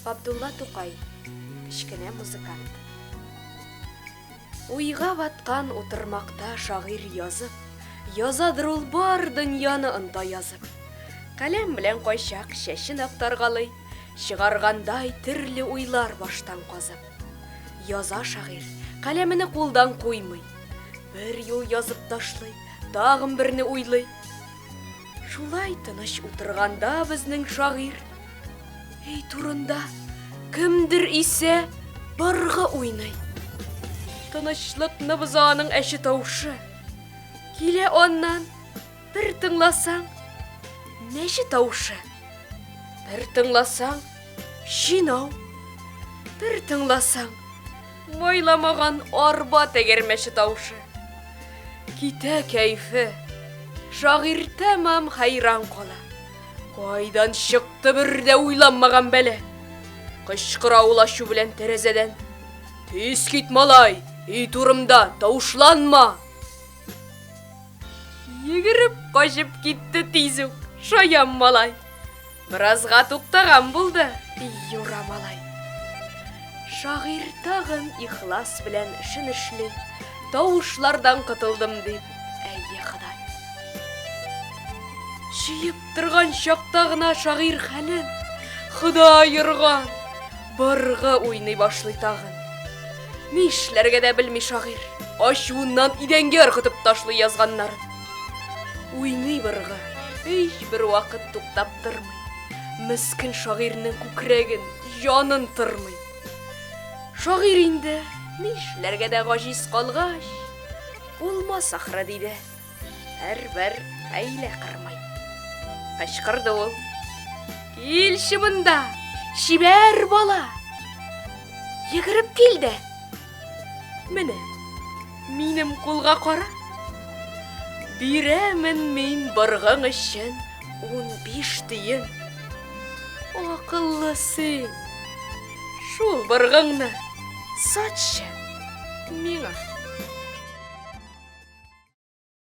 Габдулла Тукай, кечкенә музыкант. Уйга баткан утырмакта шагыйрь язып, Язадыр ул бар дөньяны онта язып. Каләм белән кайчак чәчен актаргалый, Чыгаргандай төрле уйлар баштан казып. Яза шагыйрь, каләмене кулдан куймый. Бер юл язып ташлый, тагын берне уйлый. Шулай тыныч утырганда безнең шагыйрь өй турында кемдер исә быргы уйный. Тынычлыкны боза аның әче тавышы. Килә аннан, бер тыңласаң, мәче тавышы. Бер тыңласаң, чинау. Бер тыңласаң, майламаган арба тәгәрмәче тавышы. Китә кәйфе. Шагыйрь тәмам хәйран кала. Кайдан чыкты бер дә уйланмаган бәла? Кычкыра ул ачу белән тәрәзәдән. Тиз кит, малай, өй турымда, тавышланма! Йөгереп качып китте тиз үк, шаян малай. Беразга туктаган булды, Юра малай. Шагыйрь тагын ихлас белән эшен эшли, тавышлардан котылдым дип, әйе, Ходай. Җыеп торган чакта гына шагыйрь хәлен Ходай орган, быргы уйный башлый тагын. Нишләргә дә белми шагыйрь, ачуыннан идәнгә ыргытып ташлый язганнарын. Уйный быргы, һичбер вакыт туктап тормый. Мескен шагыйрьнең күкрәген, җанын тырмый. Шагыйрь инде нишләргә дә гаҗиз калгач, булмас ахры, диде. Һәрбер хәйлә кырмый. Кычкырды ул. Килче монда, чибәр бала! Йөгереп кил дә. Менә, минем кулга кара. Бирәмен мин быргың өчен 15 тиен. Акыллы син. Шул быргыңны сатчы миңа.